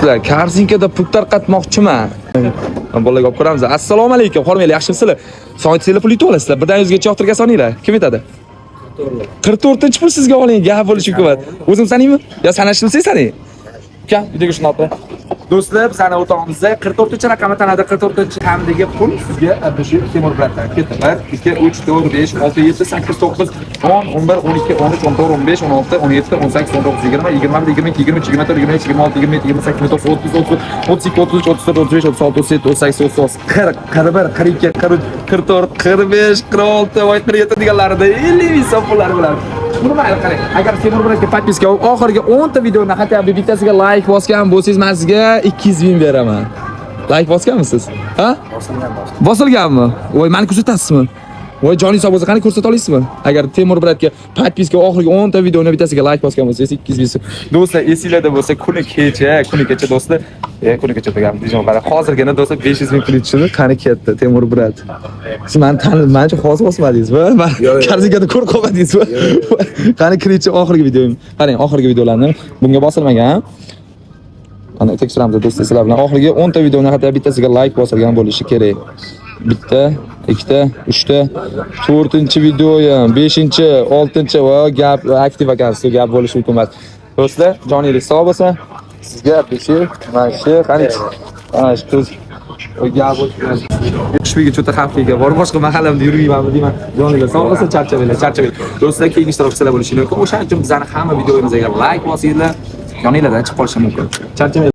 Do'stlar, korzinkada pul tarqatmoqchiman. Bolalarga olib ko'ramiz. Assalomu alaykum, hormanglar, yaxshimisizlar? Son aytsanglar, pul yutib olasizlar. Birdan yuzgacha yoqtirgan soninglar. Kim aytadi? 44-pul sizga oling, gap bo'lishi mumkin. O'zim sanaymi? Yo sanashni bilsang saning. Uka, videoga shuni olib qo'y. Do'stlar, bizani o'rtog'imizda 44-raqamni tanadi, 44-hamdagi pul sizga Abdushi Temur bilan ketdi. 1 2 3 4 5 6 7 8 9 10 11 12 13 14 15 16 17 18 19 20 21 22 23 24 25 26 27 28 29 30 31 32 33 34 35 36 37 38 39 40 41 42 43 44 45 46 voy 47 deganlarida 50 ming so'm pullar bo'ladi. Buni mayli, qarang. Agar Temur bilan подписка olib, oxirgi 10 ta videoni хотя бы bittasiga like bosgan bo'lsangiz, men sizga 200 ming beraman. Like bosganmisiz? Ha? Bosilganmi? Voy, meni kuzatasizmi? Voy, joningiz sog' bo'lsa, qani ko'rsata olasizmi? Agar Temur брат ga подписка oxirgi 10 ta videoni bittasiga like bosgan bo'lsangiz, 200 ming so'm. Do'stlar, esinglarda bo'lsa, kuni kecha do'stlar, kuni kecha degan deyman, qara, hozirgina do'stlar 500 ming pul tushdi. Qani ketdi Temur брат? Siz meni tanib, manimcha hozir bosmadingizmi? Man korzinkada ko'rib qolmadingizmi? Qani kiringchi oxirgi videoyim. Qarang, oxirgi videolarni bunga bosilmagan. Ana tekshiramiz do'stlar sizlar bilan. Oxirgi 10 ta videoni hatto bittasiga like bosilgan bo'lishi kerak. Bitta, ikkita, uchta, to'rtinchi videoyim, beshinchi, oltinchi va gap aktiv ekansiz, gap bo'lishi mumkin emas. Do'stlar, joningiz sog' bo'lsin. Sizga Abdushi, mana shu, qani, mana shu qiz gap bo'lsin. Qushbegi cho'ta xavfliga bor, boshqa mahallamda yurmaymanmi deyman. Joninglar sog' bo'lsin, charchamanglar, charchamanglar. Do'stlar, keyingi ishtirokchilar bo'lishi mumkin. O'shaning uchun bizani hamma videoimizga like bosinglar. Yoninglardan chiqib qolishi mumkin. Charchamanglar.